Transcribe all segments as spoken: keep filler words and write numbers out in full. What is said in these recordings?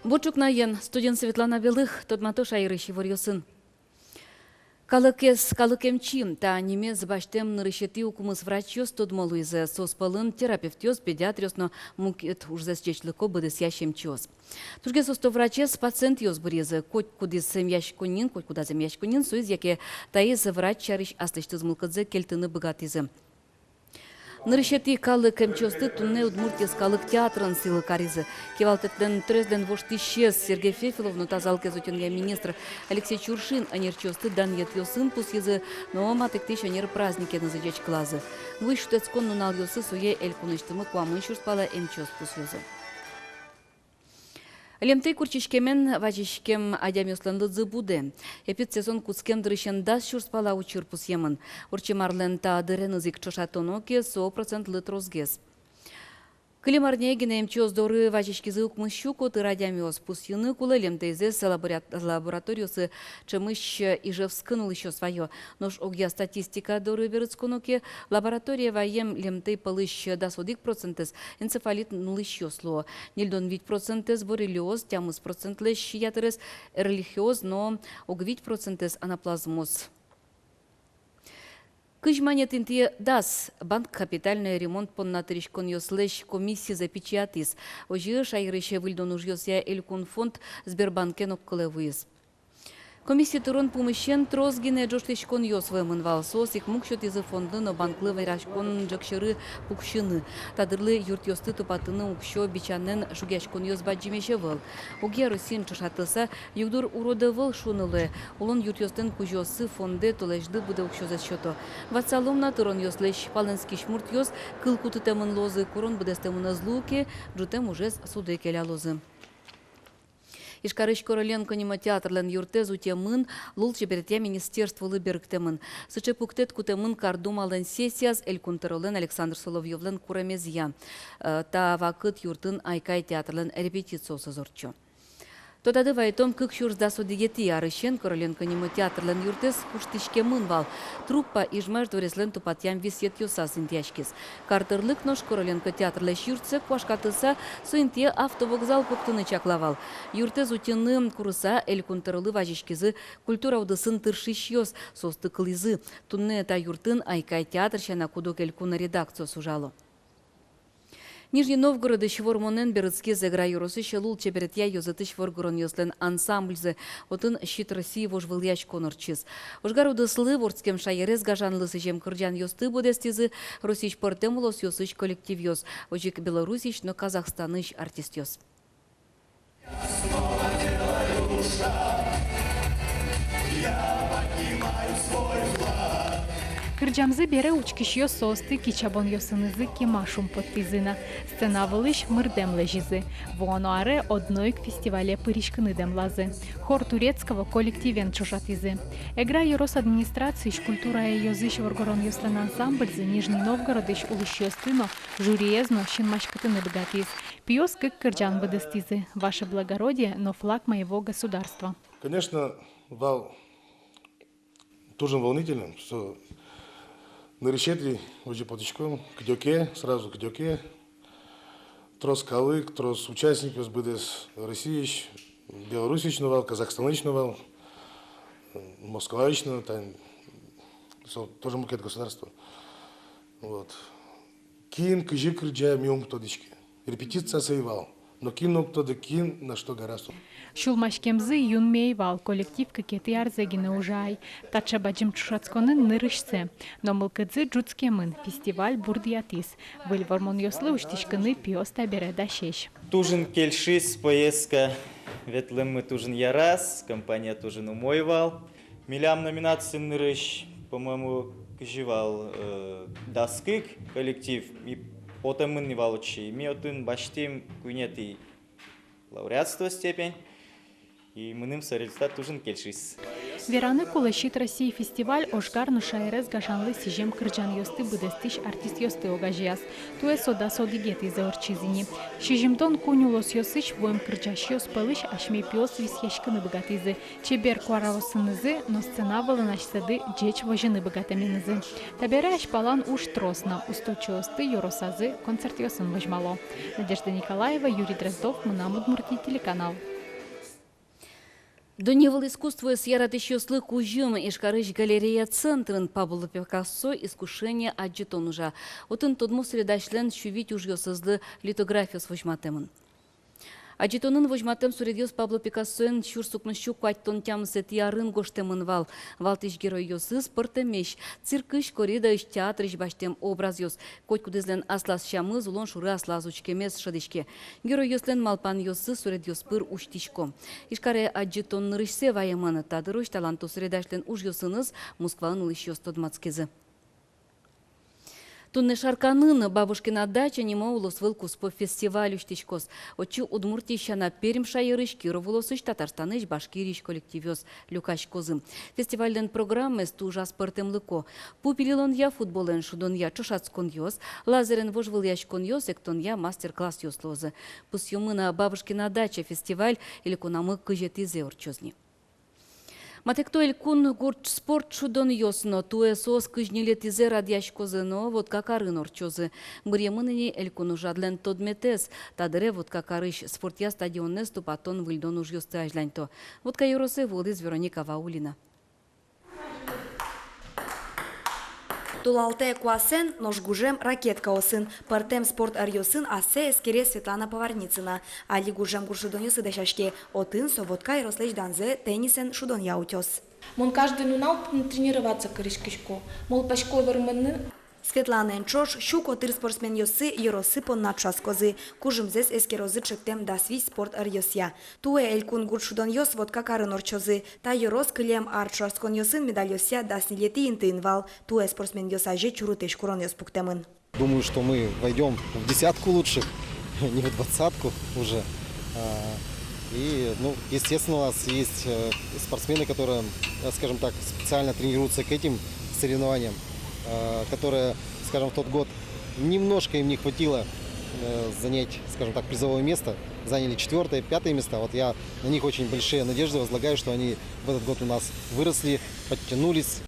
Бур ӵукнаен! Студиын Светлана Белых. Тодмато шаерысь иворъёсын. Калыкез калык эмчи — та нимез басьтэм нырысетӥ укмыс врачъёс тодмо луизы. Соос пӧлын терапевтъёс, педиатръёс но мукет ужзэс ӟечлыко быдэсъясь эмчиос. Тужгес усто врачез пациентъёс быръизы. Котькудӥз эмъяськоннин, котькудаз эмъяськоннин соиз яке таиз врач сярысь аслэсьтыз мылкыдзэ кельтыны быгатӥзы. Нырысетӥ калык эмчиосты туннэ Удмурт йӧскалык театрын сӥлы каризы. Кивалтэтлэн тӧрезлэн воштӥсез Сергей Фефилов но тазалыкез утёнъя министр Алексей Чуршин ӧнерчиосты данъетъёсын пусйизы но матэктӥсь ӧнер праздникенызы ӟечкылазы. Вуись шутэтскон нуналъёсы сое элькунысьтымы куамын сюрс пала эмчиос пусйозы. Лемтэй куртчиськемен вазиськем адямиослэн лыдзы будэ. Эпидсезон кутскем дырысен дас сюрс пала учыр пусъемын. Ортчем арлэн та дыреныз ик ӵошатоно ке, со процентлы тросгес. Кылем арняе гинэ эмчиос доры вазиськизы укмыс сю котыр адямиос. Пусйыны кулэ, лемтэйзэс лабора-, лабораториосы ӵемысь Ижевскын улӥсьёс вайо. Нош огъя статистика доры берытсконо ке, лабораторие ваем лемтэй пӧлысь дас одӥг процентэз энцефалитэн улӥсьёс луо, ньыльдон вить процентэз боррелиоз, тямыс процентлэсь ятырез эрлихиоз но ог вить процентэз анаплазмоз. Кызь манет интые дас. Банк капитальной ремонт понна тыриськонъёслэсь комиссизэ пичиятӥз. Озьы шаерысь выльдон ужъёсъя элькун фонд Сбербанкен огкылэ вуиз. Комисси тырон пумысен трос гинэ ӝожтӥськонъёс вуэмын вал. Соос ик муг сётӥзы фондлы но банклы вераськон ӝӧк сьӧры пуксьыны. Та дырлы юртъёсты тупатыны уксё бичанэн шугъяськонъёс бадӟымесь ӧвӧл. Огъя Россиен ӵошатыса, югдур урод ӧвӧл шуыны луэ. Улон юртъёслэн кузёоссы фондэ толэзьлы быдэ уксёзэс сёто. Ватсалом на, тыронъёслэсь палэнскись муртъёс кыл кутытэмын луозы, курон быдэстэмын ӧз луы ке, ӝутэм ужез судэ келялозы. Ижкарысь Короленко нимо театрлэн юртэз утемын, лулчеберетъя министерстволы берыктэмын. Сыӵе пуктэт кутэмын Кардумалэн сессияз Элькун тӧролэн Александр Соловьёвлэн куремезъя. Э, та вакыт юртын «Айкай» театрлэн репетициосыз ортчо. Тодады вайытом, кык сюрс дас одӥгетӥ арысен Короленко нимо театрлэн юртэз куштӥськемын вал. Труппа Ижмаш дворецлэн тупатъям висъетъёсаз интыяськиз. Кар тӧрлык нош Короленко театрлэсь юртсэ куашкатыса, со интые автовокзал пуктыны чакла вал. Юртэз утьыны курыса, Элькун тӧролы вазиськизы культура удысын тыршисьёс, соосты кылӥзы. Туннэ та юртын «Айкай» театр сяна куд-ог элькун редакциос ужало. Нижний Новгородысь Вормонэн берытскиз Эгра ёросысь лулчеберетъя ёзэтысь воргоронъёслэн ансамбльзы. Отын «Щит России» вожвылъяськон ортчиз. Ожгар удыслы, вордскем шаерез гажанлы сӥзем кырӟанъёсты быдэстӥзы Россиысь пӧртэм улосъёсысь коллективъёс, озьы ик Белоруссиысь но Казахстанысь артистъёс. Кырӟамзы бере учкисьёс соосты кичабонъёсынызы кема шумпоттӥзы на. Сцена вылысь мырдэм лэзизы. Вуоно аре одно ик фестивале пыриськыны дэмлазы. «Хор Турецкого» коллективен ӵошатӥзы. Эгра ёрос администрациысь культурая ёзысь воргоронъёслэн ансамбльзы Нижний Новгородысь улӥсьёсты но, жюриез но синмаськытыны быгатӥз. Пиос кык кырӟан быдэстӥзы: «Ваше благородие» но «Флаг моего государства». Конечно, вал туж ик волнительно, что нырысетӥ озьы потӥськом, кыдёке, сразу кыдёке. Трос калык, трос участникъёс быдэс Россиысь, Белоруссиысь но вал, Казахстанысь но вал, Москваысь но, тань, со тоже мукет государство. Вот. Кин кызьы кырӟа, ми ум тодӥське. Репетициясы ӧй вал. Но кин ум тодэ, кин на что гораст. Сюлмаськемзы юнме ӧй вал, коллектив кыкетӥ арзэ гинэ ужа ай. Таӵе бадӟым ӵошатсконын нырысьсэ. Но мылкыдзы ӝутскемын, фестиваль бурдъятӥз. Выль вормонъёслы усьтӥськыны пиос табере дасесь. Туж ик кельшиз поездка, ветлэммы туж ик яраз, компания туж ик умой вал. Милям номинациын нырысь, по-моему, кызьы вал, э, дас кык коллектив, ми потэмын ни вал отчы, ми отын басьтӥм куинетӥ лауреатство степень, и мыным со результат туж ик кельшиз. Вераны кулэ, «Щит России» фестиваль ожгар но шаерез гажанлы сӥзем кырӟанъёсты быдэстӥсь артистъёсты огазеяз. Туэ со дас одӥгетӥзэ ортчиз ини. Сизьымдон куинь улосъёсысь вуэм кырӟасьёс пӧлысь асьме пиос висъяськыны быгатӥзы. Чебер куараосынызы но сцена вылын асьсэды ӟеч возьыны быгатэменызы. Табере азьпалан уж трос на, усточиосты ёросазы концертъёсын возьмало. Надежда Николаева, Юрий Дроздов, «Мынам Удмуртие» телеканал. Дунневыл искусствоез яратӥсьёслы кузьым. Ижкарысь «Галерея» центрын Пабло Пикассо «Искушение» адӟытон ужа. Отын тодмо суредасьлэн сю вить ужъёсызлы литографиос возьматэмын. Адӟытонын возьматэм суредъёс Пабло Пикассоен сюрс укмыс сю куатьтон тямысэтӥ арын гожтэмын вал. Валтӥсь геройёсыз пӧртэмесь: циркысь, корридаысь, театрысь басьтэм образъёс. Котькудӥзлэн аслаз сямыз, улон шоры аслаз учкемез шӧдӥське. Геройёслэн малпанъёссы суредъёс пыр усьтӥсько. Ижкаре адӟытон нырысьсэ ваемын. Та дырозь таланто суредасьлэн ужъёсыныз Москваын улӥсьёс тодматскизы. Туннэ Шарканын «Бабушкина дача» нимо улосвыл куспо фестиваль усьтӥськоз. Отчы Удмуртиысь сяна Пермь шаерысь, Киров улосысь, Татарстанысь, Башкириысь коллективъёс люкаськозы. Фестивальлэн программаез туж аспӧртэмлыко. Пу пилилонъя, футболэн шудонъя ӵошатсконъёс, лазерен вожвылъяськонъёс, эктонъя мастер-классъёс луозы. Пусъёмы на, «Бабушкина дача» фестиваль элькунамы кызетӥзэ ортчоз ни. Матэкто элькун гурт спорт шудонъёс но. Туэ соос кызь ньылетӥзэ радъяськозы но Воткакарын ортчозы. Быръемын ини элькун ужрадлэн тодметэз. Та дыре Воткакарысь спортъя стадионэз тупатон-выльдон ужъёсты азьланьто. Вотка ёросэ вуылӥз Вероника Ваулина. Толалтэ куасэн, нош гужем ракеткаосын. Пӧртэм спорт ӧръёсын ассэ эскере Светлана Поварницына. Али гужем гурт шудонъёсы дасяське. Отын со Вотка ёрослэсь данзэ теннисэн шудонъя утёз. Мон каждый нунал тренироваться кариськисько. Малпасько вормыны. Светланаен ӵош сю котыр спортсменъёссы ёроссы понна ӵошатскозы. Кужымзэс эскерозы ӵектэм дас вить спорт ӧръёсъя. Туэ элькун гурт шудонъёс Воткакарын ортчозы. Та ёрос кылем ар ӵошатсконъёсын медальёсъя дас ньылетӥ интыын вал. Туэ спортсменъёс азе чурытэсь куронъёс пуктэмын. Думаю, что мы войдём в десятку лучших, не в двадцатку уже. А, и, ну, естественно, у нас есть, э, спортсмены, которые, э, скажем так, специально тренируются к этим соревнованиям, э, которые, скажем, в тот год немножко им не хватило, э, занять, скажем так, призовое место, заняли четвёртое, пятое места. Вот я на них очень большие надежды возлагаю, что они в этот год у нас выросли, подтянулись.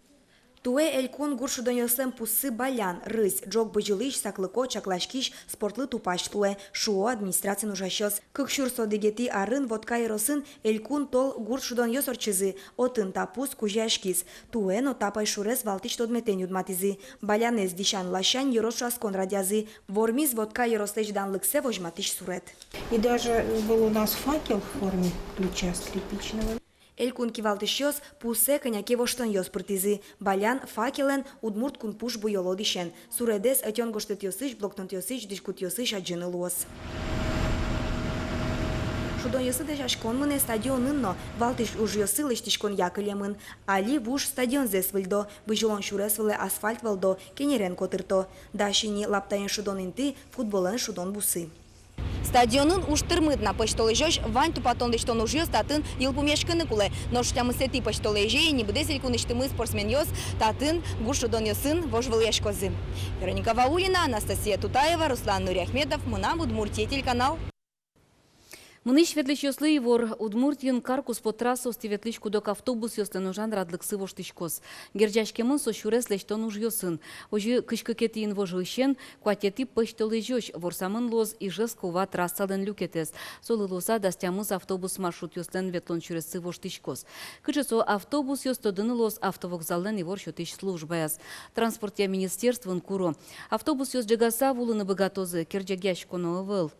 Туэ элькун гурт шудонъёслэн пуссы балян, рысь. Ӝог бызьылӥсь, саклыко, чакласькись, спортлы тупась луэ, шуо администрациын ужасьёс. Кык сюрс одӥгетӥ арын Вотка ёросын элькун тол гурт шудонъёс ортчизы. Отын та пус кузёяськиз. Туэ но та пӧйшурез валтӥсь тодметэн юнматӥзы. Балянэз дӥсян ласянь ёрос ӵошатскон радъязы. Вормиз Вотка ёрослэсь данлыксэ возьматӥсь суред. И даже был у нас факел в форме ключа скрипичного. Элькун кивалтӥсьёс пусэ кӧня ке воштонъёс пыртӥзы. Балян факелэн удмурт кунпуш буёло дӥсен. Суредэз ӧтён гожтэтъёсысь, блокнотъёсысь, дӥськутъёсысь адӟыны луоз. Шудонъёсы дасяськон мынэ стадионын но. Валтӥсь ужъёссы лэсьтӥськонъя кылемын. Али вуж стадионзэс выльдо, бызьылон сюрес вылэ асфальт вӧлдо, кенерен котырто. Дась ини лаптаен шудон инты, футболэн шудон бусы. Стадионын уж тырмыт на. Пӧсьтолэзёзь вань тупатон-лэсьтон ужъёс татын йылпумъяськыны кулэ. Нош тямысэтӥ пӧсьтолэзе ини быдэс элькунысьтымы спортсменъёс татын гурт шудонъёсын вожвылъяськозы. Вероника Ваулина, Анастасия Тутаева, Руслан Нуриахметов, «Мынам Удмуртие» телеканал. Мынӥсь-ветлӥсьёслы ивор. Удмуртиын кар куспо трассаостӥ ветлӥсь куд-ог автобусъёслэн ужан радлыксы воштӥськоз. Герӟаськемын со сюрес лэсьтон ужъёсын. Озьы кызь кыкетӥ инвожоысен куатетӥ пӧсьтолэзёзь ворсамын луоз Ижевск — Ува трассалэн люкетэз. Солы луыса дас тямыс автобус маршрутъёслэн ветлон сюрессы воштӥськоз. Кыӵе со автобусъёс, тодыны луоз автовокзаллэн ивор сётӥсь службаяз. Транспортъя министерствоын куро: автобусъёс ӝегаса вуылыны быгатозы, керӟегъяськоно ӧвӧл.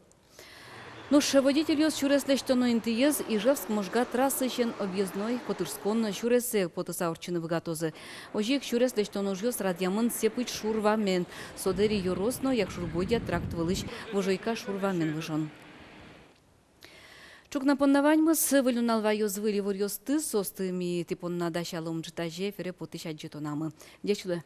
Нош водительёс сюрес лэсьтоно интыез Ижевск — Можга трассаысен объездной котырскон сюресэ потыса ортчыны быгатозы. Озьы ик сюрес лэсьтон ужъёс радъямын Сепыч шур вамен, Содери ёрос но Якшур-Бӧдья тракт вылысь Вожойка шур вамен выжон. Ӵукна понна ваньмыз. Выль нунал ваёз выль иворъёсты, соосты ми тӥ понна дасялом ӝытазе эфире потӥсь адӟытонамы. Ӟеч луэ.